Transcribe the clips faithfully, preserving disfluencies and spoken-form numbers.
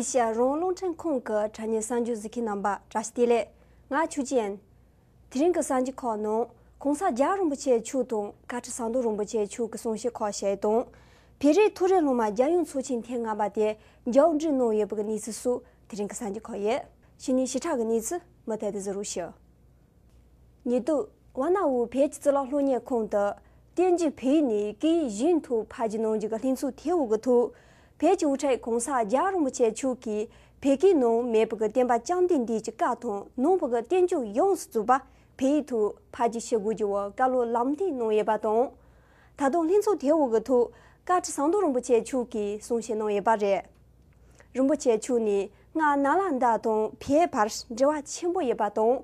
ཨེ་ཤ་ཡ་རང་དབང་རླུང་འཕྲིན་ཁང་གི་དྲ་བརྙན་གསར་འགྱུར་གཟིགས་མཁན་རྣམ་པ་བཀྲ་ཤིས་བདེ་ལེགས། ང་ཆོས་ཅན། དེ་རིང་གི་གསར་འགྱུར་ཁག་ནང་གོང་ས་རྒྱལ་བ་རིན་པོ་ཆེ་མཆོག་དང་བཀའ་ཁྲི་ཟམ་གདོང་རིན་པོ་ཆེ་མཆོག་གི་གསུང་བཤད་ཁག་བཤད་དང་། བོད་རིགས་མཐོ་རིམ་སློབ་མ་རྒྱལ་ཡོངས་ཚོགས་ཆེན་ཐེངས་ལྔ་པ་དེ་མཇལ་འཕྲད་གནང་ཡོད་པའི་གནས་ཚུལ་སོགས་དེ་རིང་གི་གསར་འགྱུར་ཁག་ཡིན། གཞི་ནས་ཞིབ་ཕྲ་གི་གནས་ཚུལ་མུ་མཐུད་དུ་གཟིགས་རོགས་ཞུ། ཉེ་དུས་ཝཱ་ཎ་ཝུའུ་བོད་ཀྱི་གཙུག་ལག་སློབ་གཉེར་ཁང་དུ་བསྟན་བཅོས་བོད་ཡིག་ནས་སྐད་ཡིག་གཞན་དུ་ཕབ་སྒྱུར་གནང་རྒྱུ་གི་ལྷན་ཚོགས་ཐེངས་དབུ་གི་ཐོག་བོད་ཀྱི་དབུ་ཁྲིད་གོང་ས་རྒྱལ་བ་རིན་པོ་ཆེ་མཆོག་གིས་བོད་སྐད་ནང་མེད་པའི་གི་བསྟན་པ་བཅོམ་ལྡན་འདས་ཀྱི་བཀའ་དང་ནང་པའི་གི་བསྟན་བཅོས་ཡོངས་སུ་རྫོགས་པ་བོད་ཡིག་ཐོག་ཕབ་སྒྱུར་ཞུ་དགོས་རྒྱུ་བཀའ་སློབ་ལམ་སྟོན་གནང་ཡོད་པ་དང་། ད་དུང་ལྷན་ཚོགས་དེའི་འོག་གི་ཐོག་བཀའ་ཁྲི་ཟམ་གདོང་རིན་པོ་ཆེ་མཆོག་གིས་གསུང་བཤད་གནང་ཡོད་པ་རེད། རིན་པོ་ཆེ་མཆོག་ནས་སྔར་ནཱ་ལནྡཱ་དང་བོད་བར་འབྲེལ་བ་ཆེན་པོ་ཡོད་པ་དང་།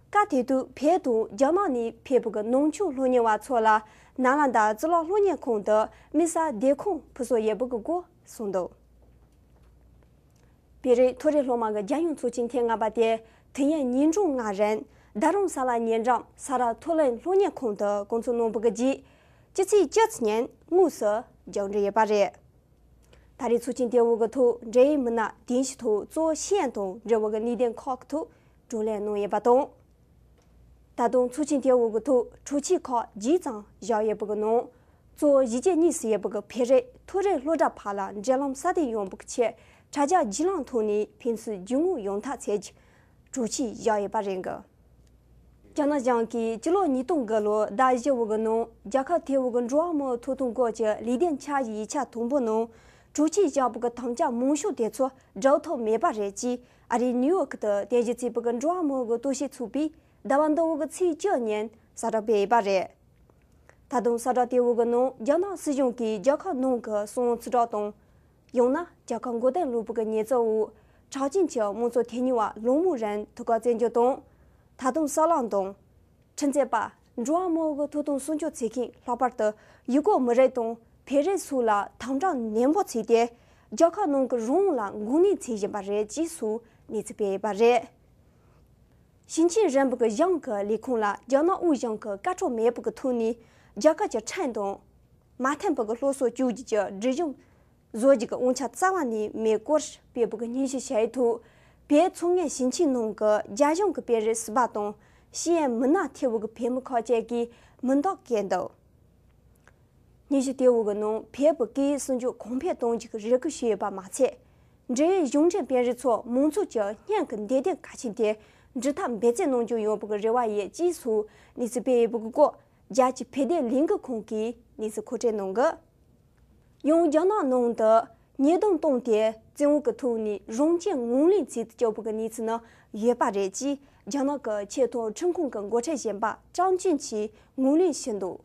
སྐབས་དེ་དུས་བོད་དང་རྒྱ་ནག་ནས་ཕེབས་པའི་གི་ནང་ཆོས་སློབ་གཉེར་བ་ཚོ་ལ་ནཱ་ལནྡཱ་གཙུག་ལག་སློབ་གཉེར་ཁང་དུ་དམིགས་བསལ་བསྡད་ཁང་ཕུལ་སྲོལ་ཡོད་པའི་གི་སྐོར་གསུངས་འདུག་བོད་རིགས་མཐོ་རིམ་སློབ་མ་གི་རྒྱལ་ཡོངས་ཚོགས་ཆེན་ཐེངས་ལྔ་པ་དེ་དུས་ཡུན་ཉིན་གྲངས་ལྔ་རིང་རྡ་རམ་ས་ལ་ཉེ་འགྲམ་ས་ར་མཐོ་རིམ་སློབ་གཉེར་ཁང་དུ་སྐོང་ཚོགས་གནང་བའི་གི་རྗེས། སྤྱི་ཚེས་བཅུ་ཉིན་དངོས་སུ་མཇལ་འཕྲད་ཡོད་པ་རེད། ད་རེས་ཚོགས་ཆེན་དེའི་འོག་གི་ཐོག་འབྲེལ་ཡོད་མི་སྣ་བདུན་ཞིག་ཐོག་གཙོ་བོ་ཤེས་ཡོན་དང་འབྲེལ་བའི་གི་གནད་དོན་ཁག་གི་ཐོག་བགྲོ་གླེང་གནང་ཡོད་པ་དང་། ད་དུང་ཚོགས་ཆེན་དེའི་འོག་གི་ཐོག་གྲོས་ཆོད་ཁག་བརྒྱད་ཙམ་བཞག་ཡོད་པ་གི་ནང་། གཙོ་བོ་གཞིས་བྱེས་གཉིས་སུ་ཡོད་པ་གི་བོད་རིགས་མཐོ་རིམ་སློབ་གྲྭ་བར་ལ་འབྲེལ་ལམ་སྲ་བརྟན་ཡོང་བའི་ཆེད་དྲ་རྒྱ་བརྒྱུད་ལམ་ཐོག་ནས་ཕན་ཚུན་རྒྱུས་མངའ་ཡོང་ཐབས་བྱེད་རྒྱུ་གྲོས་ཆོད་བཞག་ཡོད་པ་རེད་འགི། རྒྱ་ནག་གཞུང་གིས་སྤྱི་ལོ་ཉིས་སྟོང་དགུ་ལོའི་ཟླ་བཞི་བོ་གི་ནང་རྒྱལ་ཁབ་དེ་བོ་གི་འགྲོ་བ་མིའི་ཐོབ་ཐང་སྐོར་གྱི་ལས་དོན་འཆར་གཞིའི་ཡིག་ཆ་དང་པོ་ནང་གྲོས་ཆོད་བཞག་པ་གི་དམ་བཅའ་མང་ཤོས་དེ་ཚོ་སྒྲུབ་ཐུབ་མེད་པ་རེད་ཅེས་ཨ་རིའི་ནིའུ་ཡོག་གི་དུ་རྟེན་གཞི་བྱས་པའི་གི་འགྲོ་བ་མིའི་གི་རྟོག་ཞིབ་ཚོགས་པས་ཟླ་བ་འདི་བོ་གི་ཚེས་བཅུ་ཉིན་གསལ་བསྒྲགས་སྤེལ་ཡོད་པ་རེད། ད་དུང་གསལ་བསྒྲགས་དེ་བོ་གི་ནང་རྒྱ་ནག་སྲིད་གཞུང་གིས་རྒྱལ་ཁབ་ནང་གི་སྲིད་དབང་ཚུལ་ཁྲིམས་དང་། ཡང་ན་རྒྱལ་ཁབ་མགོ་རྟིང་སློག་པའི་གི་ཉེས་འཛུགས་འོག་གྲགས་ཅན་གྱི་དམངས་གཙོ་དོན་གཉེར་བ་ལོ་མང་རིང་ཐུགས་ཁུར་བསྩལ་རྒྱུ་དང་། ད་དུང་གསར་ལམ་དང་། ཁྲིམས་རྩོད་པ། འགྲོ་བ་མིའི་གི་ཐོབ་ཐང་སྲུང་སྐྱོབ་བྱེད་མཁན་ལྷག་པར་དུ་ཡུ་གུར་མི་རིགས་དང་བོད་རིགས་སོགས་ལ་དམ་དྲག་ནན་པོ་བྱས་ཏེ། རྒྱལ་ཁབ་ནང་གི་རང་དབང་ལ་འགོག་གནོད་བྱེད་བཞིན་པ་རེད་ཅེས་སོགས་གནས་ཚུལ་སྤེལ་ཡོད་པ་རེད། ཞིང་ཆེན་རིམ་པའི་གི་གཞུང་གི་ལས་ཁུངས་ལ་རྒྱ་ནག་དབུས་གཞུང་གི་བཀའ་འཁྲོལ་མེད་པའི་གི་ཐོག་ནས་རྒྱལ་ཁབ་ཀྱི་ཁྲིམས་དང་མ་མཐུན་པའི་གི་སློབ་གསོ་བཅོས་བསྒྱུར་གྱི་སྒྲིག་གཞུང་བཟོ་རྒྱུ་གི་དབང་ཆ་རྩ་བ་ནས་མེད་སྐོར་སྤེལ་བའི་གི་སྙན་ཞུ་བྱས་ཐོག་བོད་མཚོ་སྔོན་ཞིང་ཆེན་ནང་གི་རྒྱ་གཞུང་གི་དཔོན་རིགས་ཟུར་པ་དང་ཤེས་ཡོན་མི་སྣ་ཐེ་བོ་གི་བོད་མི་ཁག་ཅིག་གིས་མི་འདོད་སྐད་འདུག་སྙན་ཞུ་དེའི་འོག་གི་ནང་བོད་པའི་སྐད་ཡིག་སྲུང་སྐྱོབ་གོང་འཕེལ་གཏོང་རྒྱུ་གི་རེ་སྐུལ་ཞུས་ཡོད་པ་མ་ཚད། འབྲེལ་ཡོད་གཞུང་འབྲེལ་དཔོན་རིགས་ཚོ་མང་ཚོགས་ཀྱི་སྙིང་གི་འདོད་དོན་གལ་ཆེན་དེ་འགྲུབ་ཐབས་འབད་བརྩོན་གནང་རྒྱུ་ཡོད་པའི་རེ་བ་ཡོད་ཅེས་སོགས་གནས་ཚུལ་སྤེལ་ཡོད་པའི་སྐོར་རྒྱལ་སྤྱིའི་བོད་དོན་ལས་འགུལ་ཁང་གིས་གནས་ཚུལ་མཁོ་སྤྲོད་གནང་གི། ཡང་རྒྱ་ནག་ནང་དུ་ཉེས་རྡུང་བཏང་སྟེ་བཙོན་འོག་གི་ཐོག་ནས་རང་སྐྱོན་ངོས་ལེན་བྱེད་དུ་བཅུག་པའི་གནས་ཚུལ་ནི་ཡོད་པ་རེད་ཅེས་རྒྱ་ནག་གི་ཆེས་མཐོའི་ཁྲིམས་ཁང་གི་འགོ་ཁྲིད་གཞོན་པ་ཀྲང་ཅུན་གྱིས་ངོས་ལེན་ཞུས་འདུག་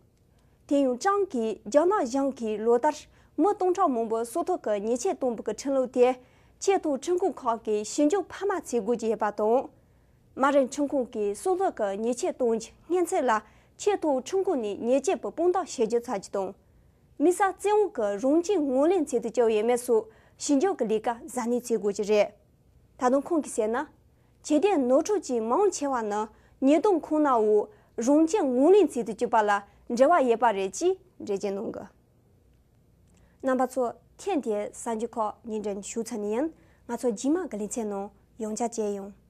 དེ་ཡང་ཀྲང་གིས་རྒྱ་ནག་གཞུང་གིས་ལོ་ལྟར་མི་སྟོང་ཕྲག་མང་པོ་སྲོག་ཐོག་གི་ཉེས་ཆད་གཏོང་བའི་ཁྲིམས་ལུགས་དེ་ཆེས་མཐོའི་ཁྲིམས་ཁང་ཁག་གིས་ཞིབ་འཇུག་འཕར་མ་བྱེད་དགོས་ཀྱི་ཡོད་པ་དང་། མ་རིན་ཁྲིམས་ཁང་གིས་སྲོག་ཐོག་གི་ཉེས་ཆད་གཏོང་རྒྱུའི་སྔོན་ཚུད་ལ་ཆེས་མཐོའི་ཁྲིམས་ཁང་ནས་ཉེས་ཆད་པའི་དཔང་རྟགས་ཞིབ་འཇུག་བྱ་རྒྱུ་དང་། དམིགས་བསལ་བཙོན་འོག་གི་རང་སྐྱོན་ངོས་ལེན་བྱེད་དུ་བཅུག་ཡོད་མེད་སོགས་ཞིབ་འཇུག་གི་ལས་ཀ་གཟབ་ནན་བྱེད་དགོས་ཀྱི་རེད། ད་དུང་ཁོང་གིས་བཤད་ན། ཆེ་བསྟོད་ནོར་འཁྲུལ་གྱི་མང་ཆེ་བ་ནི་ཉེས་རྡུང་ཁོང་ནའོ་རང་སྐྱོན་ངོས་ལེན་བྱེད་དུ་བཅུག་པ་ལ་འབྲེལ་བ་ཡོད་པ་རེད་ཅེས་འགྲེལ་བརྗོད་གནང་གི། རྣམ་པ་ཚོ་ཐེངས་འདིའི་གསར་འགྱུར་ཁག་སྙན་སྒྲོན་ཞུ་ཚར་ནི་ཡིན། ང་ཚོ་རྗེས་མ་གི་ལེ་ཚན་ནང་ཡང་བསྐྱར་མཇལ་ཡོང་།